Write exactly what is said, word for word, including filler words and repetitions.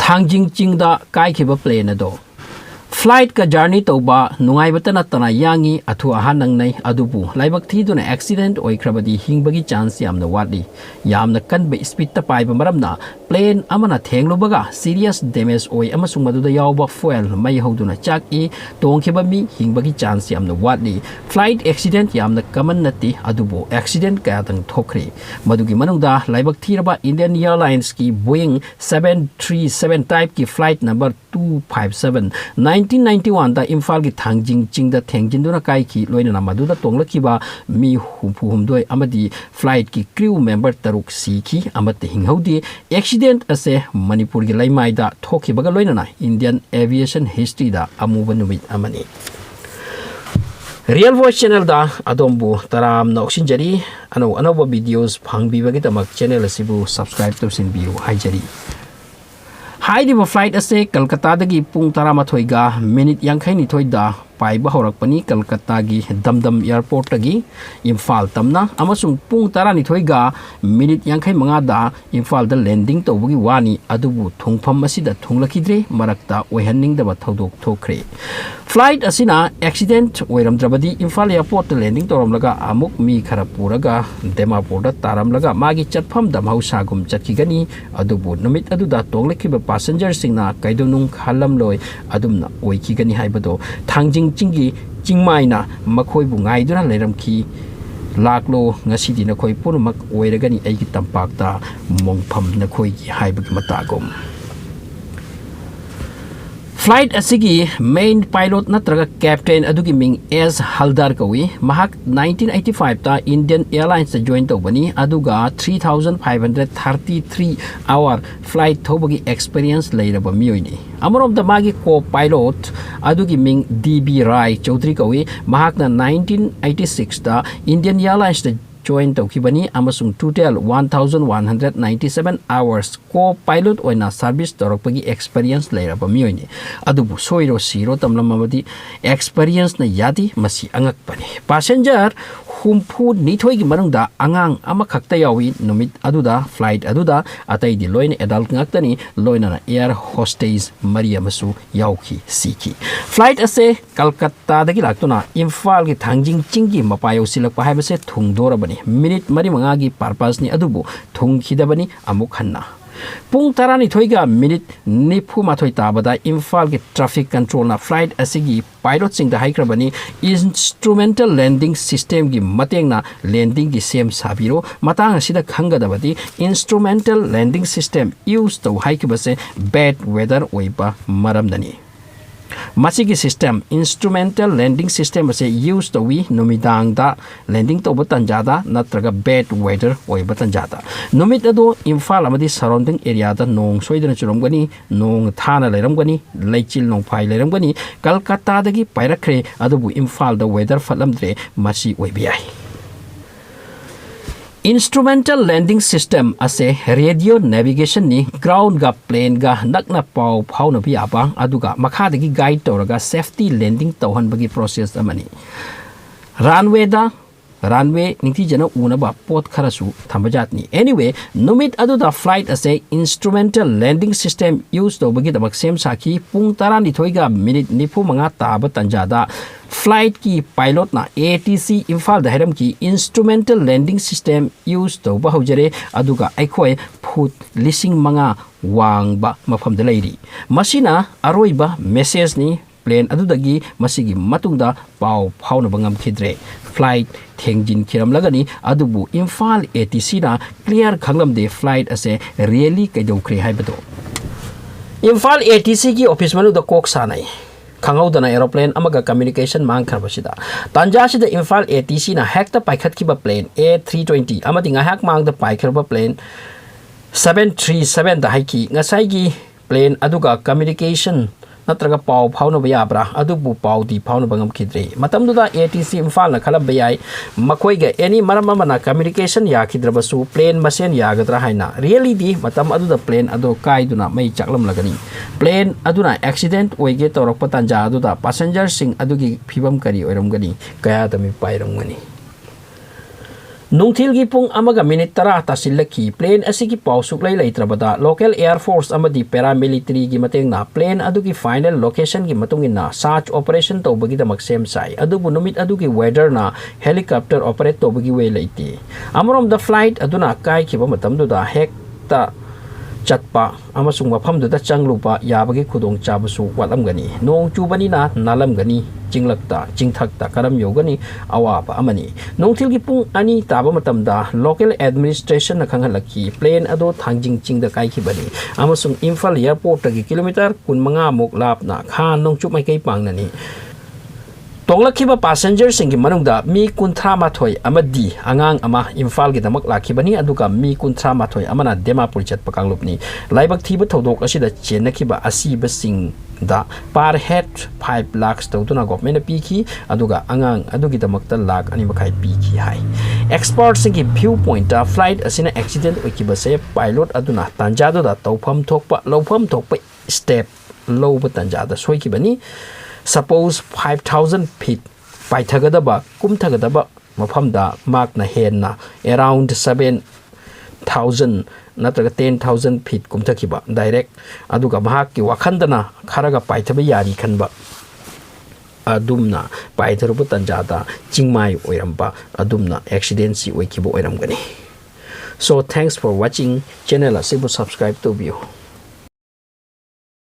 ꯊꯥꯡꯖꯤꯡ ꯆꯤꯡꯗ ꯀꯥꯏꯈꯤꯕ plane ꯑꯗꯣ꯫ Flightꯀ journey ꯇꯧꯕ ꯅꯨꯡꯉꯥꯏꯕꯇ ꯅꯠꯇꯅ ꯌꯥꯡꯉꯤ, ꯑꯊꯨ ꯑꯍꯥꯟ ꯅꯪꯅꯩ, ꯑꯗꯨꯕꯨ ꯂꯥꯏꯕꯛ ꯊꯤꯗꯨꯅ accident ꯑꯣꯏꯈ꯭ꯔꯕꯗꯤ ꯍꯤꯡꯕꯒꯤ chance ꯌꯥꯝꯅ ꯋꯥꯠꯂꯤ꯫ ꯌꯥꯝꯅ ꯀꯟꯕ speedꯇ ꯄꯥꯏꯕ ꯃꯔꯝꯅ plane ꯑꯃꯅ ꯊꯦꯡꯂꯨꯕꯒ serious damage ꯑꯣꯏ ꯑꯃꯁꯨꯡ ꯃꯗꯨꯗ ꯌꯥꯎꯕ fuel ꯃꯩ ꯍꯧꯗꯨꯅ ꯆꯥꯛꯏ꯫ ꯇꯣꯡꯈꯤꯕ ꯃꯤ ꯍꯤꯡꯕꯒꯤ chance ꯌꯥꯝꯅ ꯋꯥꯠꯂꯤ꯫ Flight accident ꯌꯥꯝꯅ common ꯅꯠꯇꯦ, ꯑꯗꯨꯕꯨ accident ꯀꯌꯥꯗꯪ ꯊꯣꯛꯈ꯭ꯔꯦ꯫ ꯃꯗꯨꯒꯤ ꯃꯅꯨꯡꯗ ꯂꯥꯏꯕꯛ ꯊꯤꯔꯕ Indian Airlinesꯀꯤ Boeing seven three seven typeꯀꯤ flight number two five seven nineteen ninety oneꯗ ꯏꯝꯐꯥꯜꯒꯤ ꯊꯥꯡꯖꯤꯡ ꯆꯤꯡꯗ ꯊꯦꯡꯖꯤꯟꯗꯨꯅ ꯀꯥꯏꯈꯤ, ꯂꯣꯏꯅꯅ ꯃꯗꯨꯗ ꯇꯣꯡꯂꯛꯈꯤꯕ ꯃꯤ ꯍꯨꯝꯐꯨ ꯍꯨꯝꯗꯣꯏ ꯑꯃꯗꯤ flightꯀꯤ crew member ꯇꯔꯨꯛ ꯁꯤꯈꯤ, ꯑꯃꯠꯇ ꯍꯤꯡꯍꯧꯗꯦ꯫ Accident ꯑꯁꯦ ꯃꯅꯤꯄꯨꯔꯒꯤ ꯂꯩꯃꯥꯏꯗ ꯊꯣꯛꯈꯤꯕꯒ ꯂꯣꯏꯅꯅ Indian aviation historyꯗ ꯑꯃꯨꯕ ꯅꯨꯃꯤꯠ ꯑꯃꯅꯤ꯫ Real Voice channelꯗ ꯑꯗꯣꯝꯕꯨ ꯇꯔꯥꯝꯅ ꯑꯣꯛꯁꯤꯟꯖꯔꯤ꯫ ꯑꯅꯧ ꯑꯅꯧꯕ videos ꯐꯪꯕꯤꯕꯒꯤꯗꯃꯛ channel ꯑꯁꯤꯕꯨ subscribe ꯇꯧꯁꯤꯟꯕꯤꯌꯨ ꯍꯥꯏꯖꯔꯤ꯫ ꯍꯥꯏꯔꯤꯕ flight ꯑꯁꯦ ꯀꯜꯀꯇꯥꯗꯒꯤ ꯄꯨꯡ ꯇꯔꯥꯃꯥꯊꯣꯏꯒ minute ꯌꯥꯡꯈꯩꯅꯤꯊꯣꯏꯗ ꯄꯥꯏꯕ ꯍꯧꯔꯛꯄꯅꯤ, ꯀꯜꯀꯇꯥꯒꯤ ꯗꯝꯗꯝ airportꯇꯒꯤ ꯏꯝꯐꯥꯜ ꯇꯝꯅ, ꯑꯃꯁꯨꯡ ꯄꯨꯡ ꯇꯔꯥꯅꯤꯊꯣꯏꯒ minute ꯌꯥꯡꯈꯩ ꯃꯉꯥꯗ ꯏꯝꯐꯥꯜꯗ landing ꯇꯧꯕꯒꯤ ꯋꯥꯅꯤ, ꯑꯗꯨꯕꯨ ꯊꯨꯡꯐꯝ ꯑꯁꯤꯗ ꯊꯨꯡꯂꯈꯤꯗ꯭ꯔꯦ꯫ ꯃꯔꯛꯇ ꯑꯣꯏꯍꯟꯅꯤꯡꯗꯕ ꯊꯧꯗꯣꯛ ꯊꯣꯛꯈ꯭ꯔꯦ꯫ Flight ꯑꯁꯤꯅ accident ꯑꯣꯏꯔꯝꯗ꯭ꯔꯕꯗꯤ ꯏꯝꯐꯥꯜ airportꯇ landing ꯇꯧꯔꯝꯂꯒ ꯑꯃꯨꯛ ꯃꯤ ꯈꯔ ꯄꯨꯔꯒ ꯗꯤꯃꯥꯄꯨꯔꯗ ꯇꯥꯔꯝꯂꯒ ꯃꯥꯒꯤ ꯆꯠꯐꯝꯗ ꯃꯍꯧꯁꯥꯒꯨꯝ ꯆꯠꯈꯤꯒꯅꯤ꯫ ꯑꯗꯨꯕꯨ ꯅꯨꯃꯤꯠ ꯑꯗꯨꯗ ꯇꯣꯡꯂꯛꯈꯤꯕ passengerꯁꯤꯡꯅ ꯀꯩꯗꯧꯅꯨꯡ ꯈꯜꯂꯝꯂꯣꯏ, ꯑꯗꯨꯝꯅ ꯑꯣꯏꯈꯤꯒꯅꯤ ꯍꯥꯏꯕꯗꯣ ꯊꯥꯡꯖꯤꯡ ꯆꯤꯡꯒꯤ ꯆꯤꯡꯃꯥꯏꯅ ꯃꯈꯣꯏꯕꯨ ꯉꯥꯏꯗꯨꯅ ꯂꯩꯔꯝꯈꯤ꯫ "ꯂꯥꯛꯂꯣ, ꯉꯁꯤꯗꯤ ꯅꯈꯣꯏ ꯄꯨꯝꯅꯃꯛ ꯑꯣꯏꯔꯒꯅꯤ ꯑꯩꯒꯤ ꯇꯝꯄꯥꯛꯇ ꯃꯣꯡꯐꯝ ꯅꯈꯣꯏꯒꯤ" ꯍꯥꯏꯕꯒꯤ ꯃꯇꯥꯒꯨꯝ꯫ Flight ꯑꯁꯤꯒꯤ main pilot ꯅꯠꯇ꯭ꯔꯒ captain ꯑꯗꯨꯒꯤ ꯃꯤꯡ ꯑꯦꯁ ꯍꯜꯗꯥꯔ ꯀꯧꯏ꯫ ꯃꯍꯥꯛ nineteen eighty fiveꯇ Indian Airlinesꯇ join ꯇꯧꯕꯅꯤ, ꯑꯗꯨꯒ three thousand five hundred thirty three hour flight ꯊꯧꯕꯒꯤ experience ꯂꯩꯔꯕ ꯃꯤꯑꯣꯏꯅꯤ꯫ ꯑꯃꯔꯣꯝꯗ ꯃꯥꯒꯤ co-pilot ꯑꯗꯨꯒꯤ ꯃꯤꯡ ꯗꯤ ꯕꯤ ꯔꯥꯏ ꯆꯧꯙꯔꯤ ꯀꯧꯏ꯫ ꯃꯍꯥꯛꯅ nineteen eighty sixꯇ Indian Airlinesꯇ join ꯇꯧꯈꯤꯕꯅꯤ ꯑꯃꯁꯨꯡ total one thousand one hundred ninety seven hours co-pilot ꯑꯣꯏꯅ service ꯇꯧꯔꯛꯄꯒꯤ experience ꯂꯩꯔꯕ ꯃꯤꯑꯣꯏꯅꯤ꯫ ꯑꯗꯨꯕꯨ ꯁꯣꯏꯔꯣ ꯁꯤꯔꯣ ꯇꯝꯂꯝꯃꯕꯗꯤ experienceꯅ ꯌꯥꯗꯦ, ꯃꯁꯤ ꯑꯉꯛꯄꯅꯤ꯫ Passenger ꯍꯨꯝꯐꯨ ꯅꯤꯊꯣꯏꯒꯤ ꯃꯅꯨꯡꯗ ꯑꯉꯥꯡ ꯑꯃꯈꯛꯇ ꯌꯥꯎꯏ꯫ ꯅꯨꯃꯤꯠ ꯑꯗꯨꯗ flight ꯑꯗꯨꯗ ꯑꯇꯩꯗꯤ ꯂꯣꯏꯅ adult ꯉꯥꯛꯇꯅꯤ, ꯂꯣꯏꯅꯅ air hostess ꯃꯔꯤ ꯑꯃꯁꯨ ꯌꯥꯎꯈꯤ, ꯁꯤꯈꯤ꯫ Flight ꯑꯁꯦ ꯀꯜꯀꯠꯇꯥꯗꯒꯤ ꯂꯥꯛꯇꯨꯅ ꯏꯝꯐꯥꯜꯒꯤ ꯊꯥꯡꯖꯤꯡ ꯆꯤꯡꯒꯤ ꯃꯄꯥ ꯌꯧꯁꯤꯜꯂꯛꯄ ꯍꯥꯏꯕꯁꯦ ꯊꯨꯡꯗꯣꯔꯕꯅꯤ꯫ Minute ꯃꯔꯤ ꯃꯉꯥꯒꯤ purposeꯅꯤ, ꯑꯗꯨꯕꯨ ꯊꯨꯡꯈꯤꯗꯕꯅꯤ ꯑꯃꯨꯛ ꯍꯟꯅ꯫ ꯄꯨꯡ ꯇꯔꯥꯅꯤꯊꯣꯏꯒ minute ꯅꯤꯐꯨ ꯃꯥꯊꯣꯏ ꯇꯥꯕꯗ ꯏꯝꯐꯥꯜꯒꯤ traffic controlꯅ flight ꯑꯁꯤꯒꯤ pilotꯁꯤꯡꯗ ꯍꯥꯏꯈ꯭ꯔꯕꯅꯤ, instrumental landing systemꯒꯤ ꯃꯇꯦꯡꯅ landingꯒꯤ ꯁꯦꯝ ꯁꯥꯕꯤꯔꯣ꯫ ꯃꯇꯥꯡ ꯑꯁꯤꯗ ꯈꯪꯒꯗꯕꯗꯤ, instrumental landing system use ꯇꯧ ꯍꯥꯏꯈꯤꯕꯁꯦ bad weather ꯑꯣꯏꯕ ꯃꯔꯝꯗꯅꯤ꯫ ꯃꯁꯤꯒꯤ system, instrumental landing system ꯑꯁꯤ use ꯇꯧꯏ ꯅꯨꯃꯤꯗꯥꯡꯗ landing ꯇꯧꯕ ꯇꯥꯟꯖꯥꯗ ꯅꯠꯇ꯭ꯔꯒ bad weather ꯑꯣꯏꯕ ꯇꯥꯟꯖꯥꯗ꯫ ꯅꯨꯃꯤꯠ ꯑꯗꯨ ꯏꯝꯐꯥꯜ ꯑꯃꯗꯤ surrounding areaꯗ ꯅꯣꯡ ꯁꯣꯏꯗꯅ ꯆꯨꯔꯝꯒꯅꯤ, ꯅꯣꯡ ꯊꯥꯅ ꯂꯩꯔꯝꯒꯅꯤ, ꯂꯩꯆꯤꯜ ꯅꯣꯡꯐꯥꯏ ꯂꯩꯔꯝꯒꯅꯤ꯫ ꯀꯜꯀꯠꯇꯥꯗꯒꯤ ꯄꯥꯏꯔꯛꯈ꯭ꯔꯦ, ꯑꯗꯨꯕꯨ ꯏꯝꯐꯥꯜꯗ weather ꯐꯠꯂꯝꯗ꯭ꯔꯦ, ꯃꯁꯤ ꯑꯣꯏꯕ ꯌꯥꯏ꯫ Instrumental landing system ꯑꯁꯦ radio navigationꯅꯤ꯫ Groundꯒ planeꯒ ꯅꯛꯅ ꯄꯥꯎ ꯐꯥꯎꯅꯕ ꯌꯥꯕ, ꯑꯗꯨꯒ ꯃꯈꯥꯗꯒꯤ guide ꯇꯧꯔꯒ safety landing ꯇꯧꯍꯟꯕꯒꯤ process ꯑꯃꯅꯤ꯫ Runwayꯗ, runway ꯅꯤꯡꯊꯤꯖꯅ ꯎꯅꯕ ꯄꯣꯠ ꯈꯔꯁꯨ ꯊꯝꯕ ꯖꯥꯠꯅꯤ꯫ Anyway, ꯅꯨꯃꯤꯠ ꯑꯗꯨꯗ flight ꯑꯁꯦ instrumental landing system use ꯇꯧꯕꯒꯤꯗꯃꯛ ꯁꯦꯝ ꯁꯥꯈꯤ꯫ ꯄꯨꯡ ꯇꯔꯥꯅꯤꯊꯣꯏꯒ minute ꯅꯤꯐꯨ ꯃꯉꯥ ꯇꯥꯕ ꯇꯥꯟꯖꯥꯗ flightꯀꯤ pilotꯅ ATC ꯏꯝꯐꯥꯜꯗ ꯍꯥꯏꯔꯝꯈꯤ, "Instrumental landing system use ꯇꯧꯕ ꯍꯧꯖꯔꯦ, ꯑꯗꯨꯒ ꯑꯩꯈꯣꯏ foot ꯂꯤꯁꯤꯡ ꯃꯉꯥ ꯋꯥꯡꯕ ꯃꯐꯝꯗ ꯂꯩꯔꯤ꯫ ꯃꯁꯤꯅ ꯑꯔꯣꯏꯕ messageꯅꯤ꯫ Plane ꯑꯗꯨꯗꯒꯤ ꯃꯁꯤꯒꯤ ꯃꯇꯨꯡꯗ ꯄꯥꯎ ꯐꯥꯎꯅꯕ ꯉꯝꯈꯤꯗ꯭ꯔꯦ꯫ Flight ꯊꯦꯡꯖꯤꯟꯈꯤꯔꯝꯂꯒꯅꯤ, ꯑꯗꯨꯕꯨ ꯏꯝꯐꯥꯜ ATCꯅ clear ꯈꯪꯂꯝꯗꯦ flight ꯑꯁꯦ really ꯀꯩꯗꯧꯈ꯭ꯔꯦ ꯍꯥꯏꯕꯗꯣ꯫" ꯏꯝꯐꯥꯜ ATCꯒꯤ office ꯃꯅꯨꯡꯗ ꯀꯣꯛ ꯁꯥꯟꯅꯩ꯫ ꯈꯪꯍꯧꯗꯅ aeroplane ꯑꯃꯒ communication ꯃꯥꯡꯈ꯭ꯔꯕꯁꯤꯗ, ꯇꯥꯟꯖꯥꯁꯤꯗ ꯏꯝꯐꯥꯜ ATCꯅ ꯍꯦꯛꯇ ꯄꯥꯏꯈꯠꯈꯤꯕ plane A three twenty ꯑꯃꯗꯤ ꯉꯥꯏꯍꯥꯛ ꯃꯥꯡꯗ ꯄꯥꯏꯈ꯭ꯔꯕ plane seven three sevenꯗ ꯍꯥꯏꯈꯤ, ꯉꯁꯥꯏꯒꯤ plane ꯑꯗꯨꯒ communication ꯅꯠꯇ꯭ꯔꯒ ꯄꯥꯎ ꯐꯥꯎꯅꯕ ꯌꯥꯕ꯭ꯔꯥ? ꯑꯗꯨꯕꯨ ꯄꯥꯎꯗꯤ ꯐꯥꯎꯅꯕ ꯉꯝꯈꯤꯗ꯭ꯔꯦ꯫ ꯃꯇꯝꯗꯨꯗ ATC ꯏꯝꯐꯥꯜꯅ ꯈꯜꯂꯝꯕ ꯌꯥꯏ, ꯃꯈꯣꯏꯒ any ꯃꯔꯝ ꯑꯃꯅ communication ꯌꯥꯈꯤꯗ꯭ꯔꯕꯁꯨ plane ꯃꯁꯦꯟ ꯌꯥꯒꯗ꯭ꯔꯥ ꯍꯥꯏꯅ꯫ Reallyꯗꯤ ꯃꯇꯝ ꯑꯗꯨꯗ plane ꯑꯗꯨ ꯀꯥꯏꯗꯨꯅ ꯃꯩ ꯆꯥꯛꯂꯝꯂꯒꯅꯤ꯫ Plane ꯑꯗꯨꯅ accident ꯑꯣꯏꯒꯦ ꯇꯧꯔꯛꯄ ꯇꯥꯟꯖꯥ ꯑꯗꯨꯗ passengerꯁꯤꯡ ꯑꯗꯨꯒꯤ ꯐꯤꯕꯝ ꯀꯔꯤ ꯑꯣꯏꯔꯝꯒꯅꯤ? ꯀꯌꯥꯗ ꯃꯤꯄꯥꯏꯔꯝꯒꯅꯤ? ꯅꯨꯡꯊꯤꯜꯒꯤ ꯄꯨꯡ ꯑꯃꯒ ꯃꯤꯅꯤꯠ ꯇꯔꯥ ꯇꯥꯁꯤꯜꯂꯛꯈꯤ꯫ Plane ꯑꯁꯤꯒꯤ ꯄꯥꯎ ꯁꯨꯛꯂꯩ ꯂꯩꯇ꯭ꯔꯕꯗ local air force ꯑꯃꯗꯤ paramilitary ꯒꯤ ꯃꯇꯦꯡꯅ plane ꯑꯗꯨꯒꯤ final location ꯒꯤ ꯃꯇꯨꯡ ꯏꯟꯅ search operation ꯇꯧꯕꯒꯤꯗꯃꯛ ꯁꯦꯝ ꯁꯥꯏ꯫ ꯑꯗꯨꯕꯨ ꯅꯨꯃꯤꯠ ꯑꯗꯨꯒꯤ weather ꯅ helicopter operate ꯇꯧꯕꯒꯤ way ꯂꯩꯇꯦ꯫ ꯑꯃꯔꯣꯝꯗ flight ꯑꯗꯨꯅ ꯀꯥꯏꯈꯤꯕ ꯃꯇꯝꯗꯨꯗ ꯍꯦꯛꯇ ꯆꯠꯄ ꯑꯃꯁꯨꯡ ꯃꯐꯝꯗꯨꯗ ꯆꯪꯂꯨꯕ ꯌꯥꯕꯒꯤ ꯈꯨꯗꯣꯡꯆꯥꯕꯁꯨ ꯋꯥꯠꯂꯝꯒꯅꯤ꯫ ꯅꯣꯡ ꯆꯨꯕꯅꯤꯅ ꯅꯥꯜꯂꯝꯒꯅꯤ, ꯆꯤꯡꯂꯛꯇ, ꯆꯤꯡꯊꯛꯇ ꯀꯔꯝ ꯌꯧꯒꯅꯤ? ꯑꯋꯥꯕ ꯑꯃꯅꯤ꯫ ꯅꯨꯡꯊꯤꯜꯒꯤ ꯄꯨꯡ ꯑꯅꯤ ꯇꯥꯕ ꯃꯇꯝꯗ local administration ꯅ ꯈꯪꯍꯜꯂꯛꯈꯤ, plane ꯑꯗꯨ ꯊꯥꯡꯖꯤꯡ ꯆꯤꯡꯗ ꯀꯥꯏꯈꯤꯕꯅꯤ ꯑꯃꯁꯨꯡ ꯏꯝꯐꯥꯜ airport ꯇꯒꯤ kilometre ꯀꯨꯟꯃꯉꯥ ꯃꯨꯛ ꯂꯥꯞꯅ ꯈꯥ ꯅꯣꯡꯆꯨꯞ ꯃꯥꯏꯀꯩ ꯄꯥꯡꯅꯅꯤ꯫ ꯇꯣꯡꯂꯛꯈꯤꯕ passenger ꯁꯤꯡꯒꯤ ꯃꯅꯨꯡꯗ ꯃꯤ ꯀꯨꯟꯊ꯭ꯔꯥ ꯃꯥꯊꯣꯏ ꯑꯃꯗꯤ ꯑꯉꯥꯡ ꯑꯃ ꯏꯝꯐꯥꯜꯒꯤꯗꯃꯛ ꯂꯥꯛꯈꯤꯕꯅꯤ, ꯑꯗꯨꯒ ꯃꯤ ꯀꯨꯟꯊ꯭ꯔꯥ ꯃꯥꯊꯣꯏ ꯑꯃꯅ ꯗꯤꯃꯥꯄꯨꯔ ꯆꯠꯄ ꯀꯥꯡꯂꯨꯞꯅꯤ꯫ ꯂꯥꯏꯕꯛ ꯊꯤꯕ ꯊꯧꯗꯣꯛ ꯑꯁꯤꯗ ꯆꯦꯟꯅꯈꯤꯕ ꯑꯁꯤꯕꯁꯤꯡꯗ per head five lakhs ꯇꯧꯗꯨꯅ government ꯅ ꯄꯤꯈꯤ, ꯑꯗꯨꯒ ꯑꯉꯥꯡ ꯑꯗꯨꯒꯤꯗꯃꯛꯇ ꯂꯥꯈ ꯑꯅꯤ ꯃꯈꯥꯏ ꯄꯤꯈꯤ ꯍꯥꯏ꯫ Expert ꯁꯤꯡꯒꯤ view point ꯇ flight ꯑꯁꯤꯅ accident ꯑꯣꯏꯈꯤꯕꯁꯦ pilot ꯑꯗꯨꯅ ꯇꯥꯟꯖꯥꯗꯨꯗ ꯇꯧꯐꯝ ꯊꯣꯛꯄ, ꯂꯧꯐꯝ ꯊꯣꯛꯄ step ꯂꯧꯕ ꯇꯥꯟꯖꯥꯗ ꯁꯣꯏꯈꯤꯕꯅꯤ꯫ Suppose five thousand feet ꯄꯥꯏꯊꯒꯗꯕ, ꯀꯨꯝꯊꯒꯗꯕ ꯃꯐꯝꯗ ꯃꯍꯥꯛꯅ ꯍꯦꯟꯅ around seven thousand ꯅꯠꯇ꯭ꯔꯒ ten thousand feet ꯀꯨꯝꯊꯈꯤꯕ direct, ꯑꯗꯨꯒ ꯃꯍꯥꯛꯀꯤ ꯋꯥꯈꯟꯗꯅ ꯈꯔꯒ ꯄꯥꯏꯊꯕ ꯌꯥꯔꯤ ꯈꯟꯕ ꯑꯗꯨꯝꯅ ꯄꯥꯏꯊꯔꯨꯕ ꯇꯥꯟꯖꯥꯗ ꯆꯤꯡꯃꯥꯏ ꯑꯣꯏꯔꯝꯕ ꯑꯗꯨꯝꯅ accident ꯁꯤ ꯑꯣꯏꯈꯤꯕ ꯑꯣꯏꯔꯝꯒꯅꯤ꯫ So, thanks for watching꯫ Channel ꯑꯁꯤꯕꯨ subscribe ꯇꯧꯕꯤꯌꯨ꯫